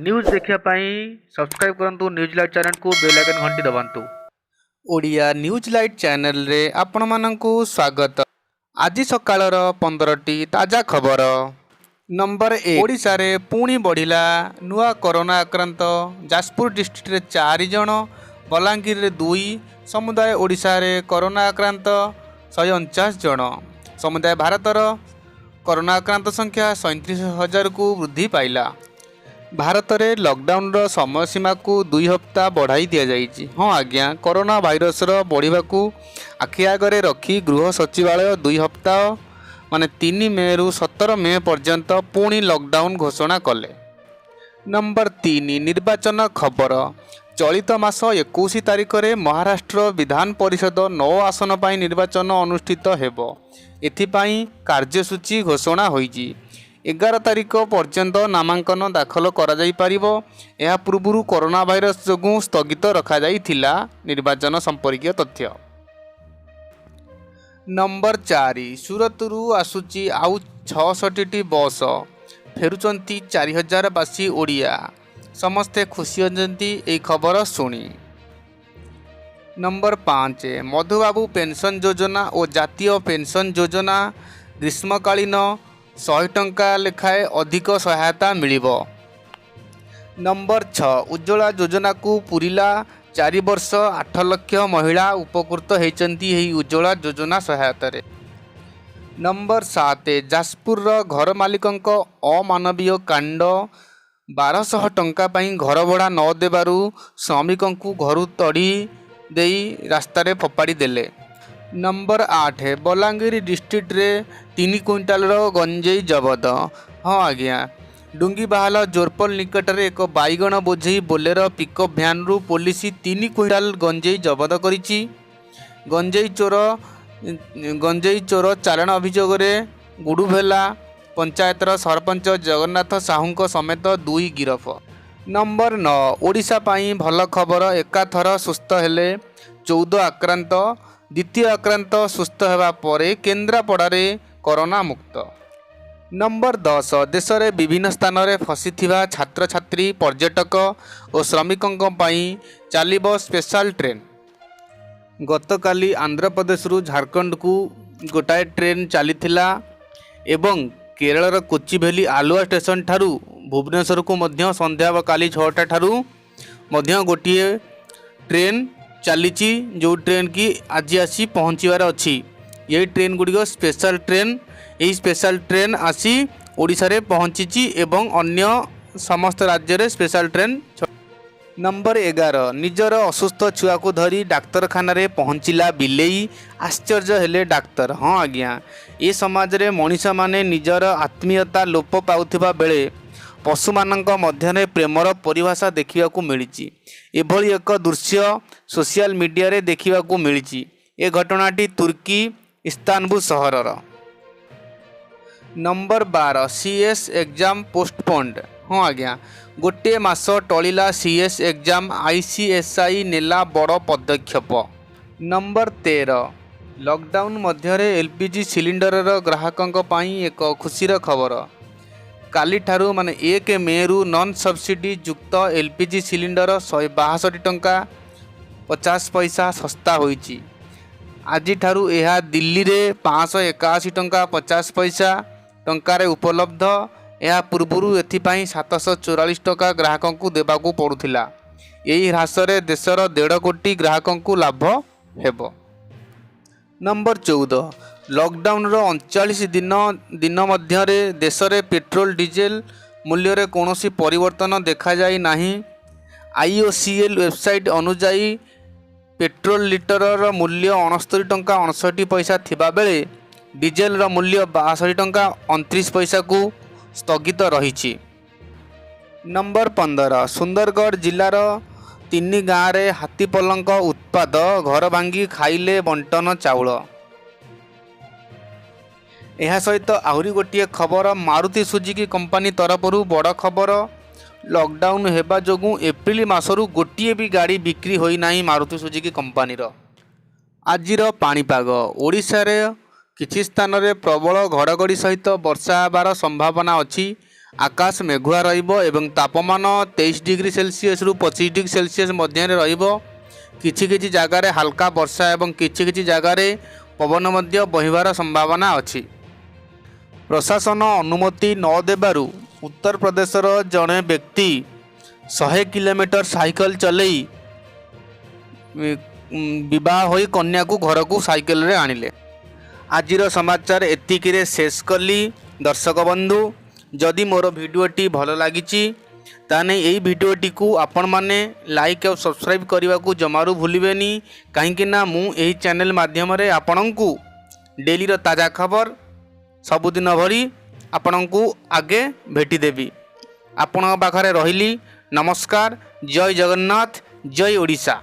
News ଦେଖିବା ପାଇଁ subscribe କରନ୍ତୁ ନ୍ୟୁଜ୍ ଲାଇଟ୍ ଚ୍ୟାନେଲକୁ, ବେଲ୍ ଆଇକନ୍ ଘଣ୍ଟି ଦବାନ୍ତୁ। ଓଡ଼ିଆ ନ୍ୟୁଜ୍ ଲାଇଟ୍ ଚ୍ୟାନେଲରେ ଆପଣମାନଙ୍କୁ ସ୍ୱାଗତ। ଆଜି ସକାଳର 15ଟି ତାଜା ଖବର। ନମ୍ବର 1, ଓଡ଼ିଶାରେ ପୁଣି ବଢ଼ିଲା ନୂଆ କରୋନା ଆକ୍ରାନ୍ତ। ଯାଜପୁର ଡିଷ୍ଟ୍ରିକ୍ଟରେ ଚାରି ଜଣ, ବଲାଙ୍ଗୀରରେ ଦୁଇ। ସମୁଦାୟ ଓଡ଼ିଶାରେ କରୋନା ଆକ୍ରାନ୍ତ 149 ଜଣ। ସମୁଦାୟ ଭାରତର କରୋନା ଆକ୍ରାନ୍ତ ସଂଖ୍ୟା 37 ହଜାରକୁ ବୃଦ୍ଧି ପାଇଲା। ଭାରତରେ ଲକଡାଉନର ସମୟସୀମାକୁ 2 ହପ୍ତା ବଢ଼ାଇ ଦିଆଯାଇଛି। ହଁ ଆଜ୍ଞା, କରୋନା ଭାଇରସର ବଢ଼ିବାକୁ ଆଖି ଆଗରେ ରଖି ଗୃହ ସଚିବାଳୟ 2 ହପ୍ତାହ ମାନେ 3 ମେରୁ 17 ମେ ପର୍ଯ୍ୟନ୍ତ ପୁଣି ଲକଡାଉନ ଘୋଷଣା କଲେ। ନମ୍ବର 3, ନିର୍ବାଚନ ଖବର। ଚଳିତ ମାସ 21 ତାରିଖରେ ମହାରାଷ୍ଟ୍ର ବିଧାନ ପରିଷଦ ନଅ ଆସନ ପାଇଁ ନିର୍ବାଚନ ଅନୁଷ୍ଠିତ ହେବ। ଏଥିପାଇଁ କାର୍ଯ୍ୟସୂଚୀ ଘୋଷଣା ହୋଇଛି। 11 ତାରିଖ ପର୍ଯ୍ୟନ୍ତ ନାମାଙ୍କନ ଦାଖଲ କରାଯାଇପାରିବ। ଏହା ପୂର୍ବରୁ କରୋନା ଭାଇରସ ଯୋଗୁଁ ସ୍ଥଗିତ ରଖାଯାଇଥିଲା ନିର୍ବାଚନ ସମ୍ପର୍କୀୟ ତଥ୍ୟ। ନମ୍ବର 4, ସୁରତରୁ ଆସୁଛି ଆଉ 66ଟି ବସ୍। ଫେରୁଛନ୍ତି 4000 ବାସି ଓଡ଼ିଆ। ସମସ୍ତେ ଖୁସି ଅଛନ୍ତି ଏହି ଖବର ଶୁଣି। ନମ୍ବର 5, ମଧୁବାବୁ ପେନ୍ସନ୍ ଯୋଜନା ଓ ଜାତୀୟ ପେନ୍ସନ୍ ଯୋଜନା ଗ୍ରୀଷ୍ମକାଳୀନ 100 ଟଙ୍କା ଲେଖାଏଁ ଅଧିକ ସହାୟତା ମିଳିବ। ନମ୍ବର 6, ଉଜ୍ଜ୍ୱଳା ଯୋଜନାକୁ ପୁରିଲା 4 ବର୍ଷ। 8 ଲକ୍ଷ ମହିଳା ଉପକୃତ ହୋଇଛନ୍ତି ଏହି ଉଜ୍ଜ୍ୱଳା ଯୋଜନା ସହାୟତାରେ। ନମ୍ବର 7, ଯାଜପୁରର ଘର ମାଲିକଙ୍କ ଅମାନବୀୟ କାଣ୍ଡ। 1200 ଟଙ୍କା ପାଇଁ ଘର ଭଡ଼ା ନ ଦେବାରୁ ଶ୍ରମିକଙ୍କୁ ଘରୁ ତଡ଼ି ଦେଇ ରାସ୍ତାରେ ଫୋପାଡ଼ି ଦେଲେ। ନମ୍ବର 8, ବଲାଙ୍ଗୀର ଡିଷ୍ଟ୍ରିକ୍ଟରେ 3 କୁଇଣ୍ଟାଲର ଗଞ୍ଜେଇ ଜବତ। ହଁ ଆଜ୍ଞା, ଡୁଙ୍ଗିବାହାଲ ଜୋରପଲ ନିକଟରେ ଏକ ବାଇଗଣ ବୋଝେଇ ବୋଲେରୋ ପିକଅପ୍ ଭ୍ୟାନରୁ ପୋଲିସ 3 କୁଇଣ୍ଟାଲ ଗଞ୍ଜେଇ ଜବତ କରିଛି। ଗଞ୍ଜେଇ ଚୋର ଚାଲାଣ ଅଭିଯୋଗରେ ଗୁଡ଼ୁଭେଲା ପଞ୍ଚାୟତର ସରପଞ୍ଚ ଜଗନ୍ନାଥ ସାହୁଙ୍କ ସମେତ ଦୁଇ ଗିରଫ। ନମ୍ବର 9, ଓଡ଼ିଶା ପାଇଁ ଭଲ ଖବର। ଏକାଥର ସୁସ୍ଥ ହେଲେ 14 ଆକ୍ରାନ୍ତ। ଦ୍ୱିତୀୟ ଆକ୍ରାନ୍ତ ସୁସ୍ଥ ହେବା ପରେ କେନ୍ଦ୍ରାପଡ଼ାରେ କରୋନା ମୁକ୍ତ। ନମ୍ବର 10, ଦେଶରେ ବିଭିନ୍ନ ସ୍ଥାନରେ ଫସିଥିବା ଛାତ୍ରଛାତ୍ରୀ, ପର୍ଯ୍ୟଟକ ଓ ଶ୍ରମିକଙ୍କ ପାଇଁ ଚାଲିବ ସ୍ପେଶାଲ ଟ୍ରେନ୍। ଗତକାଲି ଆନ୍ଧ୍ରପ୍ରଦେଶରୁ ଝାଡ଼ଖଣ୍ଡକୁ ଗୋଟାଏ ଟ୍ରେନ୍ ଚାଲିଥିଲା ଏବଂ କେରଳର କୋଚିଭେଲି ଆଲୁଆ ଷ୍ଟେସନ ଠାରୁ ଭୁବନେଶ୍ୱରକୁ ମଧ୍ୟ ସନ୍ଧ୍ୟା ବା କାଲି 6ଟା ଠାରୁ ମଧ୍ୟ ଗୋଟିଏ ଟ୍ରେନ୍ ଚାଲିଛି, ଯେଉଁ ଟ୍ରେନ୍ କି ଆଜି ଆସି ପହଞ୍ଚିବାର ଅଛି। ଏହି ଟ୍ରେନ୍ ଗୁଡ଼ିକ ସ୍ପେଶାଲ ଟ୍ରେନ୍। ଏହି ସ୍ପେଶାଲ ଟ୍ରେନ୍ ଆସି ଓଡ଼ିଶାରେ ପହଞ୍ଚିଛି ଏବଂ ଅନ୍ୟ ସମସ୍ତ ରାଜ୍ୟରେ ସ୍ପେଶାଲ ଟ୍ରେନ୍। ନମ୍ବର 11, ନିଜର ଅସୁସ୍ଥ ଛୁଆକୁ ଧରି ଡାକ୍ତରଖାନାରେ ପହଞ୍ଚିଲା ବିଲେଇ। ଆଶ୍ଚର୍ଯ୍ୟ ହେଲେ ଡାକ୍ତର। ହଁ ଆଜ୍ଞା, ଏ ସମାଜରେ ମଣିଷମାନେ ନିଜର ଆତ୍ମୀୟତା ଲୋପ ପାଉଥିବା ବେଳେ ପଶୁମାନଙ୍କ ମଧ୍ୟରେ ପ୍ରେମର ପରିଭାଷା ଦେଖିବାକୁ ମିଳିଛି। ଏଭଳି ଏକ ଦୃଶ୍ୟ ସୋସିଆଲ ମିଡ଼ିଆରେ ଦେଖିବାକୁ ମିଳିଛି। ଏ ଘଟଣାଟି ତୁର୍କୀ ଇସ୍ତାନବୁଲ ସହରର। Number 12, CS exam postponed. ହଁ ଆଜ୍ଞା, ଗୋଟିଏ ମାସ ଟଳିଲା ସିଏସ୍ ଏକ୍ଜାମ୍। ଆଇସିଏସ୍ଆଇ ନେଲା ବଡ଼ ପଦକ୍ଷେପ। ନମ୍ବର 13, ଲକଡାଉନ ମଧ୍ୟରେ ଏଲ୍ପିଜି ସିଲିଣ୍ଡରର ଗ୍ରାହକଙ୍କ ପାଇଁ ଏକ ଖୁସିର ଖବର। କାଲିଠାରୁ ମାନେ 1 ମେରୁ ନନ୍ ସବସିଡି ଯୁକ୍ତ ଏଲ୍ପିଜି ସିଲିଣ୍ଡର 162 ଟଙ୍କା 50 ପଇସା ଶସ୍ତା ହୋଇଛି। ଆଜିଠାରୁ ଏହା ଦିଲ୍ଲୀରେ 581 ଟଙ୍କା 50 ପଇସା ଟଙ୍କାରେ ଉପଲବ୍ଧ। ଏହା ପୂର୍ବରୁ ଏଥିପାଇଁ 744 ଟଙ୍କା ଗ୍ରାହକଙ୍କୁ ଦେବାକୁ ପଡ଼ୁଥିଲା। ଏହି ହ୍ରାସରେ ଦେଶର 1.5 କୋଟି ଗ୍ରାହକଙ୍କୁ ଲାଭ ହେବ। ନମ୍ବର 14, ଲକଡାଉନର 39 ଦିନ ମଧ୍ୟରେ ଦେଶରେ ପେଟ୍ରୋଲ ଡିଜେଲ ମୂଲ୍ୟରେ କୌଣସି ପରିବର୍ତ୍ତନ ଦେଖାଯାଇ ନାହିଁ। ଆଇଓସିଏଲ୍ ୱେବସାଇଟ୍ ଅନୁଯାୟୀ ପେଟ୍ରୋଲ ଲିଟରର ମୂଲ୍ୟ 69 ଟଙ୍କା 59 ପଇସା ଥିବାବେଳେ ଡିଜେଲର ମୂଲ୍ୟ 62 ଟଙ୍କା 29 ପଇସାକୁ ସ୍ଥଗିତ ରହିଛି। ନମ୍ବର 15, ସୁନ୍ଦରଗଡ଼ ଜିଲ୍ଲାର ତିନି ଗାଁରେ ହାତୀପଲଙ୍କ ଉତ୍ପାତ। ଘର ଭାଙ୍ଗି ଖାଇଲେ ବଣ୍ଟନ ଚାଉଳ। ଏହା ସହିତ ଆହୁରି ଗୋଟିଏ ଖବର, ମାରୁତି ସୁଜୁକି କମ୍ପାନୀ ତରଫରୁ ବଡ଼ ଖବର। ଲକଡାଉନ ହେବା ଯୋଗୁଁ ଏପ୍ରିଲ ମାସରୁ ଗୋଟିଏ ବି ଗାଡ଼ି ବିକ୍ରି ହୋଇନାହିଁ ମାରୁତି ସୁଜୁକି କମ୍ପାନୀର। ଆଜିର ପାଣିପାଗ। ଓଡ଼ିଶାରେ କିଛି ସ୍ଥାନରେ ପ୍ରବଳ ଘଡ଼ଘଡ଼ି ସହିତ ବର୍ଷା ହେବାର ସମ୍ଭାବନା ଅଛି। ଆକାଶ ମେଘୁଆ ରହିବ ଏବଂ ତାପମାନ 23 ଡିଗ୍ରୀ ସେଲସିୟସରୁ 25 ଡିଗ୍ରୀ ସେଲସିୟସ ମଧ୍ୟରେ ରହିବ। କିଛି କିଛି ଜାଗାରେ ହାଲକା ବର୍ଷା ଏବଂ କିଛି କିଛି ଜାଗାରେ ପବନ ମଧ୍ୟ ବହିବାର ସମ୍ଭାବନା ଅଛି। ପ୍ରଶାସନ ଅନୁମତି ନ ଦେବାରୁ ଉତ୍ତରପ୍ରଦେଶର ଜଣେ ବ୍ୟକ୍ତି 100 କିଲୋମିଟର ସାଇକେଲ ଚଲେଇ ବିବାହ ହୋଇ କନ୍ୟାକୁ ଘରକୁ ସାଇକେଲରେ ଆଣିଲେ। ଆଜିର ସମାଚାର ଏତିକିରେ ଶେଷ କଲି। ଦର୍ଶକ ବନ୍ଧୁ, ଯଦି ମୋର ଭିଡ଼ିଓଟି ଭଲ ଲାଗିଛି, ତାହେଲେ ଏଇ ଭିଡ଼ିଓଟିକୁ ଆପଣମାନେ ଲାଇକ୍ ଆଉ ସବସ୍କ୍ରାଇବ୍ କରିବାକୁ ଜମାରୁ ଭୁଲିବେନି, କାହିଁକି ନା ମୁଁ ଏହି ଚ୍ୟାନେଲ୍ ମାଧ୍ୟମରେ ଆପଣଙ୍କୁ ଡେଲିର ତାଜା ଖବର ସବୁଦିନ ଭଳି ଆପଣଙ୍କୁ ଆଗେ ଭେଟିଦେବି। ଆପଣଙ୍କ ପାଖରେ ରହିଲି। ନମସ୍କାର, ଜୟ ଜଗନ୍ନାଥ, ଜୟ ଓଡ଼ିଶା।